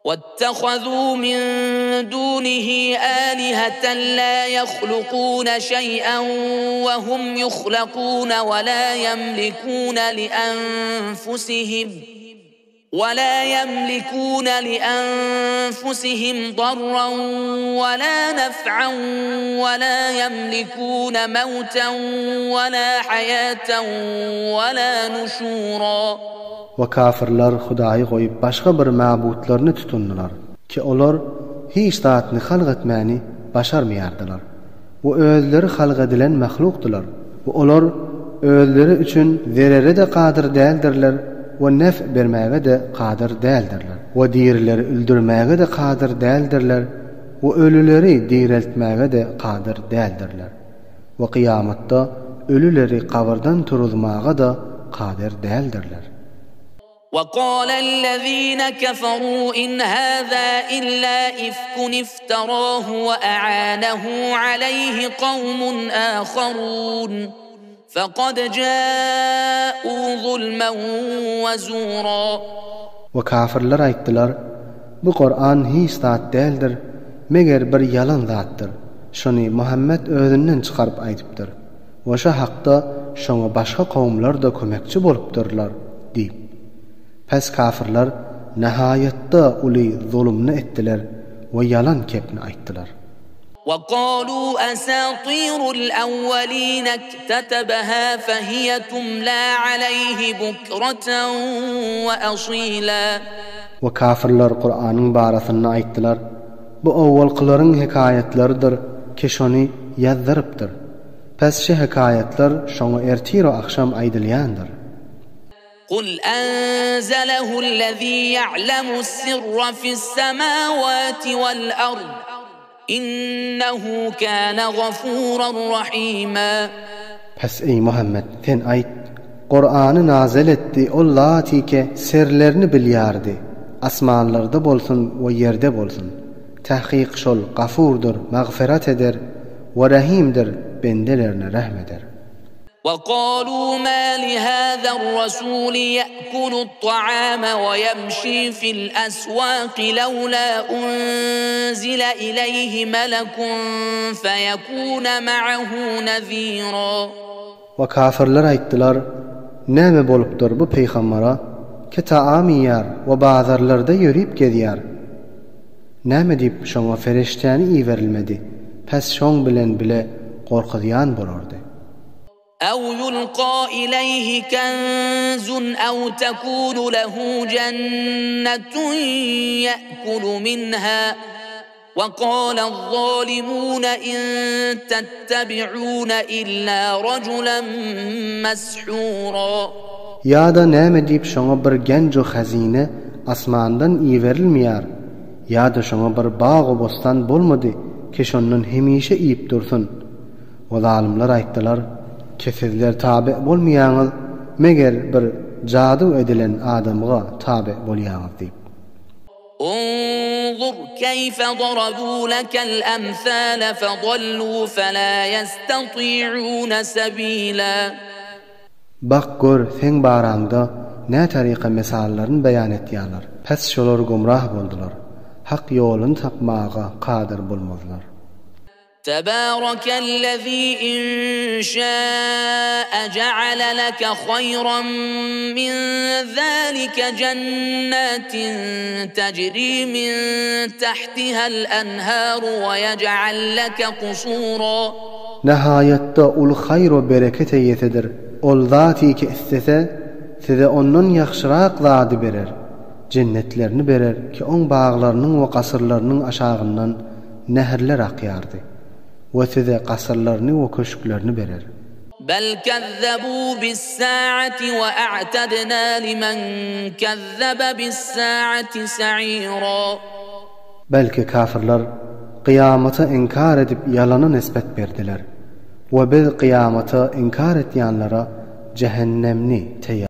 واتخذوا من دونه آلهة لا يخلقون شيئا وهم يخلقون ولا يملكون لأنفسهم ولا يملكون لأنفسهم ضرا ولا نفعا ولا يملكون موتا ولا حياة ولا نشورا. We kafyrlar Hudaýy goýup başga bir mabutlaryny tutundylar, ki olar hiç zatny halk etmäni başarmaýardylar. We özleri halk edilen mahlukdylar. We olar özleri üçin zerere-de kadyr däldirler we nef bermäge-de kadyr däldirler. We dirileri öldürmäge-de kadyr däldirler we ölüleri direltmäge-de kadyr däldirler. We kyýamatda ölüleri gabyrdan turuzmaga-da kadyr däldirler. وقال الذين كفروا إن هذا إلا إفك افتراه وأعانه عليه قوم آخرون فقد جاءوا ظلما وزورا. We kafirler aýtdylar, Bu Kuran hiç zat däldir, meger bir ýalan zatdyr. Şony Muhammet özünden çykaryp aýdypdyr. We şo hakda şoňa başga kowumlar-da kömekçi bolupdyrlar diýip. Pes kafirler nahaýatda uly zulumny etdiler we ýalan kepni aýtdylar. وقالوا أساطير الأولين اكتتبها فهي تملى عليه بكرة وأصيلا. We kafirler Kuranyň barasynda aýtdylar, Bu owalkylaryň hekaýatlarydyr ki şony ýazdyrypdyr. Pes şi hekaýatlar şoňa ertir-u agşam aýdylýandyr. قل أنزله الذي يعلم السر في السماوات والأرض إنه كان غفورا رحيما. Pes eý Muhammet, sen aýt, Kurany nazyl etdi ol zat ki serlerini bilýärdi, asmanlarda bolsun we ýerde bolsun. Tahkyk şol Gafurdyr, magfirat eder we Rahimdir, bendelerine rehm eder. وقالوا ما لهذا الرسول يأكل الطعام ويمشي في الأسواق لولا أنزل إليه ملك فيكون معه نذيرا. We kafirler aýtdylar, Näme bolupdyr bu pygambere? Ki taam iýýär we bazarlarda ýörüp gezýär. Näme diýip şoňa feriştäni iberilmedi, pes şoň bilen bile gorkuzýan bolardy. أو يلقى إليه كنز أو تكون له جنة يأكل منها وقال الظالمون إن تتبعون إلا رجلا مسحورا. Ýa-da näme diýip şoňa bir genju hazine asmandan iberilmeýär, ýa-da şoňa bir bag-u bostan bolmady ki şondan hemişe iýip dursun. We zalymlar aýtdylar, ki sizler tabe bolmaýaňyz, meger bir jadu edilen adamga tabe bolýaňyz diýip. انظر كيف ضربوا لك الأمثال فضلوا فلا يستطيعون سبيلا. Bak gör seň baraňda nä taryka mesallaryny beýan etýärler. Pes şolar gumrah boldular. Hak ýoluny tapmaga kadyr bolmazlar. تبارك الذي إن شاء جعل لك خيرا من ذلك جنات تجري من تحتها الأنهار ويجعل لك قصورا. Nihayetde uly haýr we bereket eýesidir. Ol zat ki istese, size ondan ýagşyrak zady berer. Jennetlerini berer ki oň baglarynyň we gasyrlarynyň aşagyndan neherler akýardy. We size gasyrlaryny we köşklerini berer. بل كذبوا بالساعة وأعتدنا لمن كذب بالساعة سعيرا. Belki kafirler kıyamata inkar edip ýalana nisbet berdiler. We biz kıyamata inkar etýänlere cehennemni teýýar.